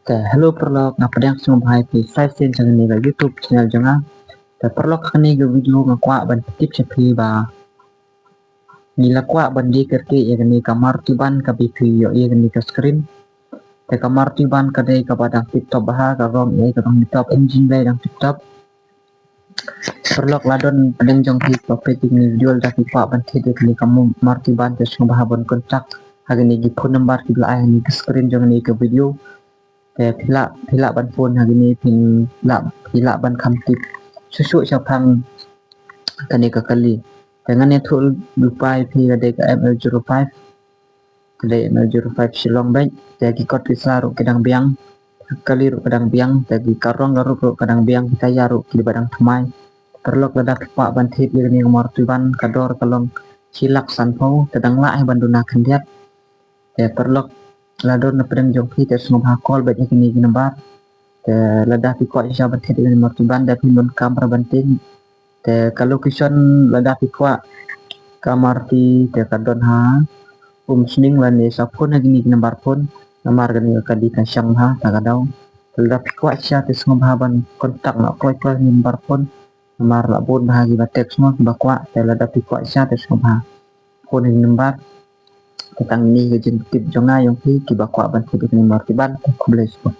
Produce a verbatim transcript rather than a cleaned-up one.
Te hello paralok, nga pdiang sngewbha ïa phi sa shisien sha kane ka YouTube channel jong nga. Te paralok, ha kane ka video nga kwah ban pyntip sha phi ba ngi la kwah ban die kyrkieh ïa kane ka Maruti ban kaba phi ïoh ïa kane ka screen. Te ka Maruti ban ka dei kaba dang tip top bha, ka rong ïa ka dang tip top, engine bay dang tip top. Paralok, la don pdeng jong phi ba peit ïa kane ka video, lada phi kwah ban thied ïa kane ka Maruti ban te sngewbha ban contact ha kine ki phone number kiba la ai ha kane ka screen jong kane ka video. Te phi lah, phi lah ban phone ha kine, phi lah, phi lah ban kham tip shuh shuh shaphang kane ka kali. Te ngan ïathuh lypa ïa phi, ka dei ka M L zero five, ka dei M L zero five Shillong beit. Te ki kot ki sla ruh ki dang biang, kali ruh ka dang biang, te ki karong ka ruh ruh ka dang biang, ki tyre ruh kiba dang thymmai. Paralok, lada phi kwah ban thied ïa kane ka Maruti ban, ka dor ka long shi lak sanphew, te dang lah hi ban duna khyndiat. Te paralok, la don na pdeng jong phi te sngewbha call beit ïa kine ki number. Te lada phi kwah shisha ban thied ïa kane ka Maruti ban, da phi mon kamra ban tieng. Te ka location lada phi kwah ka Maruti te ka don ha Umsning lane sa phone ha kine ki number phone. Namar kane ka kali ka shang bha, ta ka daw. Te lada phi kwah shisha te sngewbha ban contact noh kloi kloi kine ki number phone. Namar la bun bha kiba text mo kiba kwah, te lada phi kwah shisha te sngewbha phone ïa kine ki number. Te tang kine ki jingtip jong nga ïa phi kiba kwah ban thied ïa kane ka Maruti ban. Te khublei shibun.